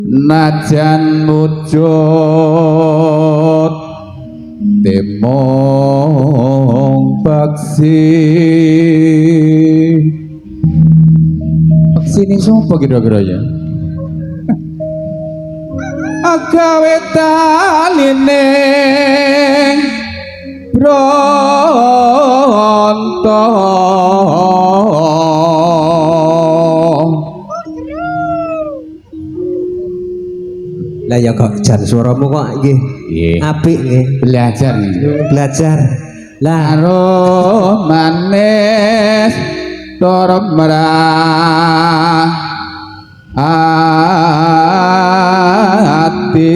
Najan wujud temong paksi. Paksi ini sapa kira-kira ya? Agawe taline bronto. Lah ya kok jan suaramu kok nggih. Nggih. Apik nggih. Belajar nggih. Belajar. Lah karo manis tur merah ati.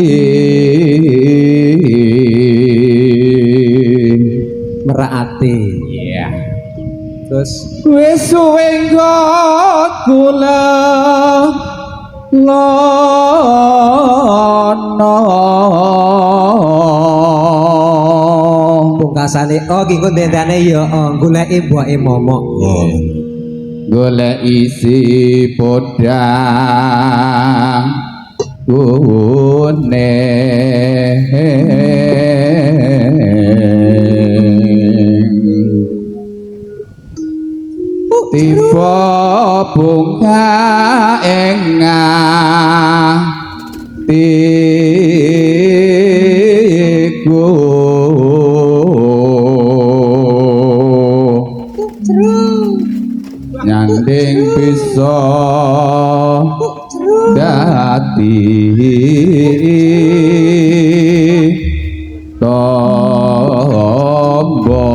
Merak ati. Iya. Terus wis suwe nggon kula lono. Pungkasane oh ki engko ndendane ya oh, goleki mboke momok. Golek isi podang kuning. Tiba bunga ing atiku. Nyanding bisa dadi tombo.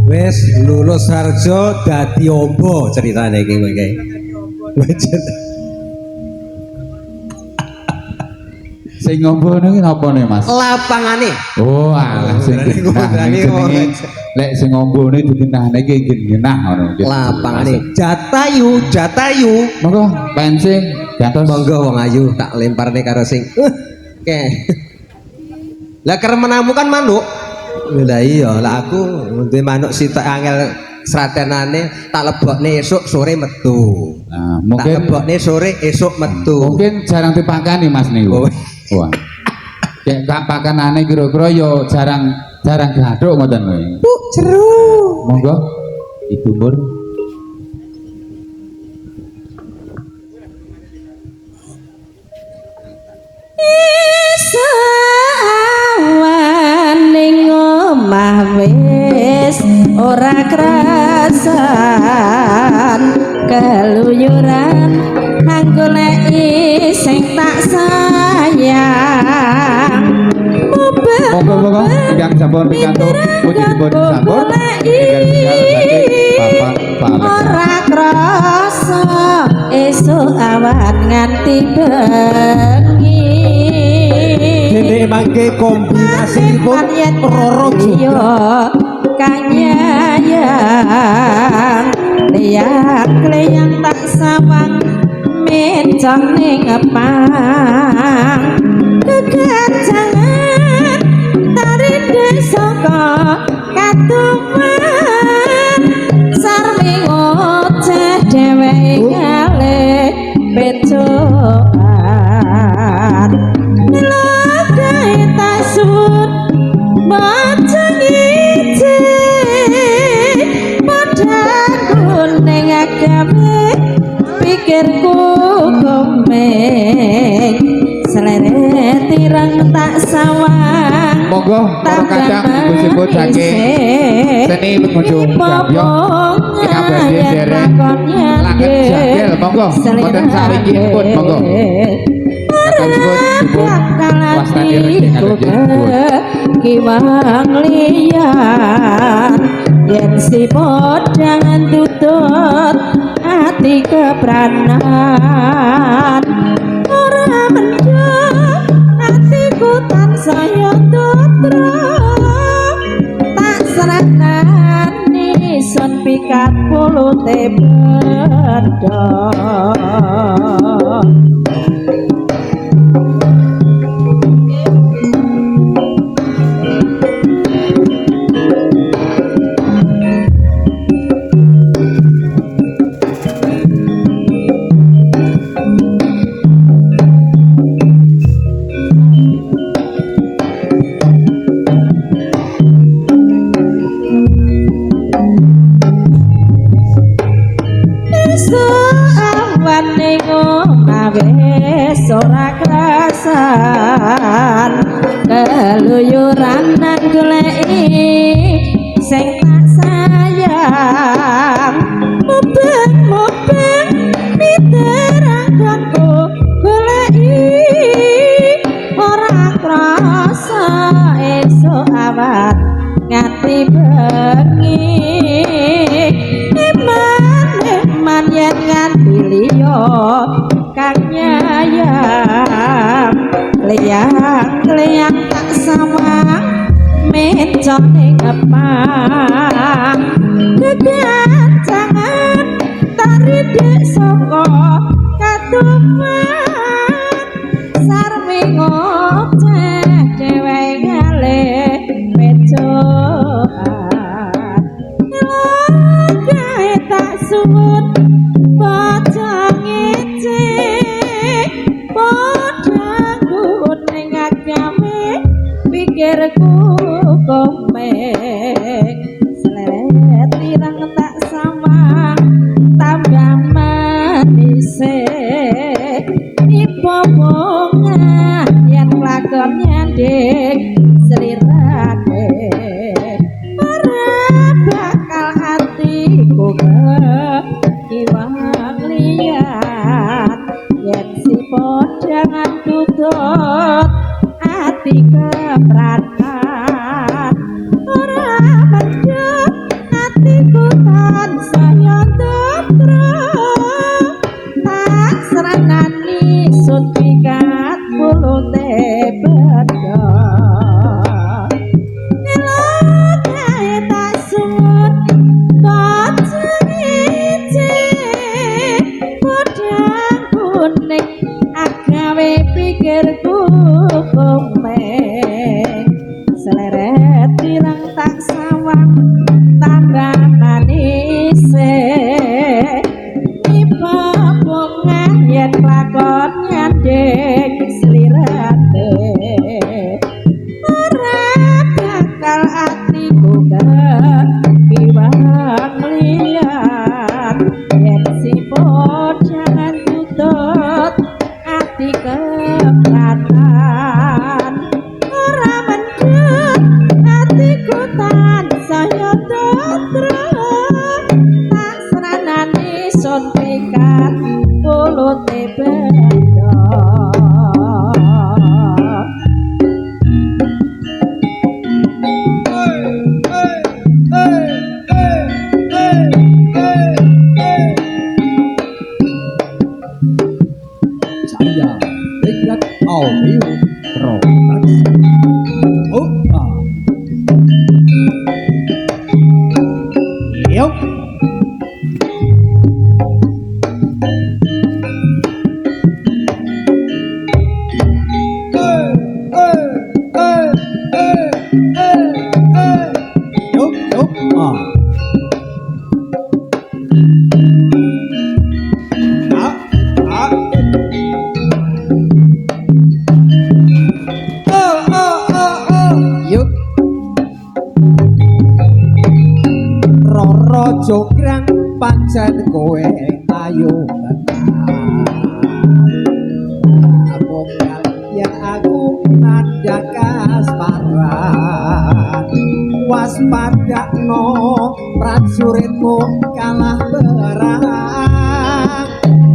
Wis lulus sarjo dadi ombo ceritane iki mengke. Sing ngombo niku napa ne, Mas? Lapangane. Oh, alah sing genah jenenge. Lek sing ngombone digenahne iki genah ngono. Lapangane Jatayu, Jatayu. Monggo pensing gantos. Monggo wong ayu tak lemparne karo sing. Oke. Lah keremenamu kan manuk. Lah iya, lah aku duwe manuk sitok angel sratenane tak lebokne esuk sore metu. Nah, mungkin tak lebokne sore esuk metu. Mungkin jarang dipakani Mas niku. Oh. Wah. Kayak gak pakanane kira-kira yo jarang jarang gaduk ngoten lho. Bu jeru. Monggo Ibu Mur. Sawan ning omah wis ora krasan keluyuran nang goleki sing tak sayang. Monggo monggo ingkang sampun pikantuk puji dipun sampun ingkang saking Bapak Pak Ora krasa esuk awan nganti bengi. Dene mangke kombinasinipun Roro Iya kang nyayang liyang-liyang tak sawang mencong ning pang keganjangan tari saka katuman sarmi ngoceh dheweke ngale pecoan nglagae tasut maca ngije padang kuning agawe pikirku komeng selere tirang tak sawang. Monggo para kadang ibu sebut saking seni pengunjung Gambyong ingkang badhe derek langit jagel monggo wonten saringkinipun monggo. Kadang sebut dipun wastani rengginang kiwang liyan yen si podang tutut ati kepranan ora mendhok atiku tansaya tutra tak serahane sun pikat pulute bendho. Wis ora krasan keluyuran nang goleki sing tak sayang. Mubeng-mubeng miter anggonku goleki ora krasa esuk awan nganti bengi. Eman eman yen nganti liya kang nyayang, liyang-liyang tak sawang mencong ning kepang. Kegancangan taridek saka katuman sarwi ngoceh dhewe ngalih pecoan. Gawe tak suwun bocah ngece padha kuning agame pikirku komeng. Seleret ireng tak sawang tambah manise ipo bunga yen lakon nyanding slirane ora bakal atiku kekiwang liyan. Yen si podhangan tutut ati kepratan ora mendhet atiku tansaya tentrem. Tak sranani sun pikat mulute bedha gawe tak suwun kocece podhang kuning agawe pikirku komeng. Seleret ireng tak sawang tambah manise ipo bunga yen lakon nyanding slirane ora bakal atiku kekiwang liyan. Yen si podhangan tutut ati kepratan ora mendhet atiku tansaya tentrem. Tak sranani sun pikat mulute bendha. Saya Dekat Audio Production. Oh, ah. Yuk. Yuk, yuk, ah. Ah, ah. Oh, oh, oh, oh. Yuk. Roro Jonggrang pancen kowe ayu tenan. Amung yen aku nandhang kasmaran. Waspadakno prajuritmu kalah perang.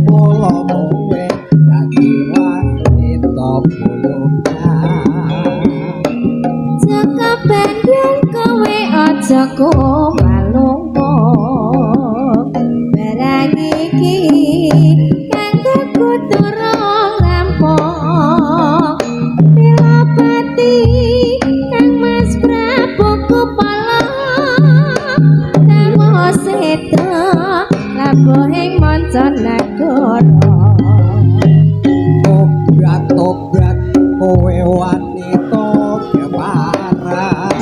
Mula kowe dadi wanita buyutan. Jaka Bandung kowe aja kumalungko barang iki kanggo kuturung rampung. Pilapati Kang Mas Prabu Kupala kang seda labuhing mancanagara. Tobat-tobat kowe wanita keparat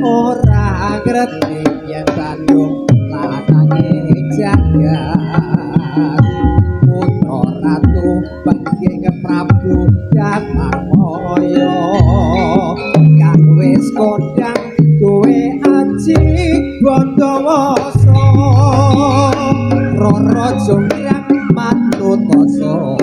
ora ngerti yen Bandung lanange jagat. Putra ratu pengging Prabu Damarmaya kang wis kondang duwe aji Bondowoso. Roro Jonggrang manut asa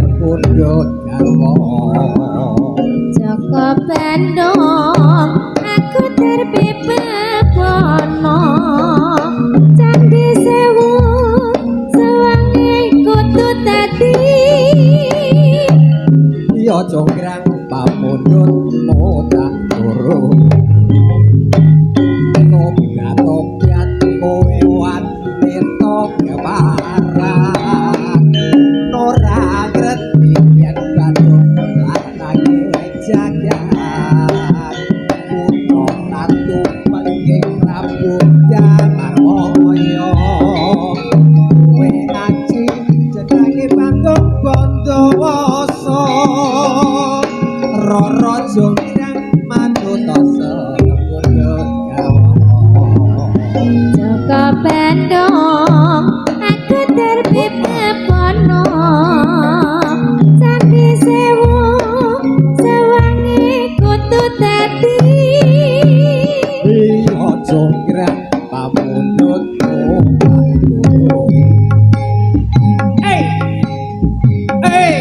Liwat tirta keparat ora ngerti yen Bandung lanange jagat kutha ratu pengging Prabu Damarmaya kowe aji jenenge Bandung Bondowoso Roro Jonggrang manut sepuluh gawa. Joko Bandung aku terbit kebono Candi Sewu sewangi kutu dadi. Iya jonggrang pamundhutmu. Hey! Hey!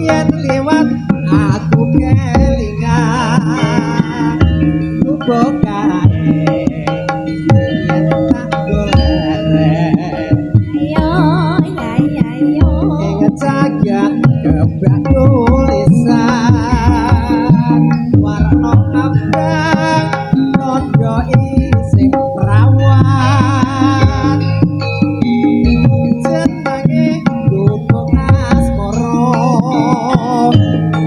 Yen liwat aku kelingan kae yen tak golek Ayo ya ya yo. Ing jagat kebak tulisan warna abang tondo isih prawan jenenge Gunung Asmara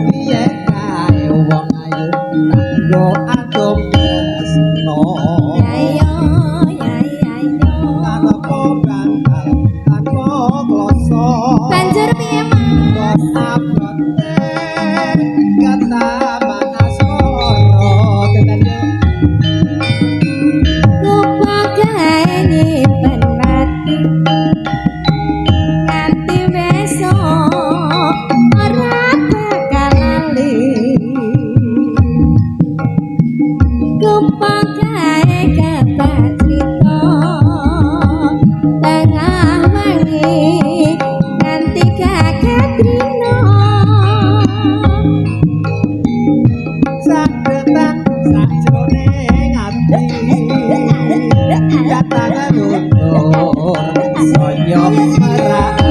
piye kae wong ayu tanggo adom tresno. Ayo ya ya yo. Tanpa bantal tanpa kloso. Banjur piye Mas? Abote kataman asmara ketanya. Lupa gawe nyimpen ati nganti besok ora bakal lali. Lupa gawe kabar cerita tengah wengi nganti kaget rino. Sadetan sajroning ati katangan luntur saya merati.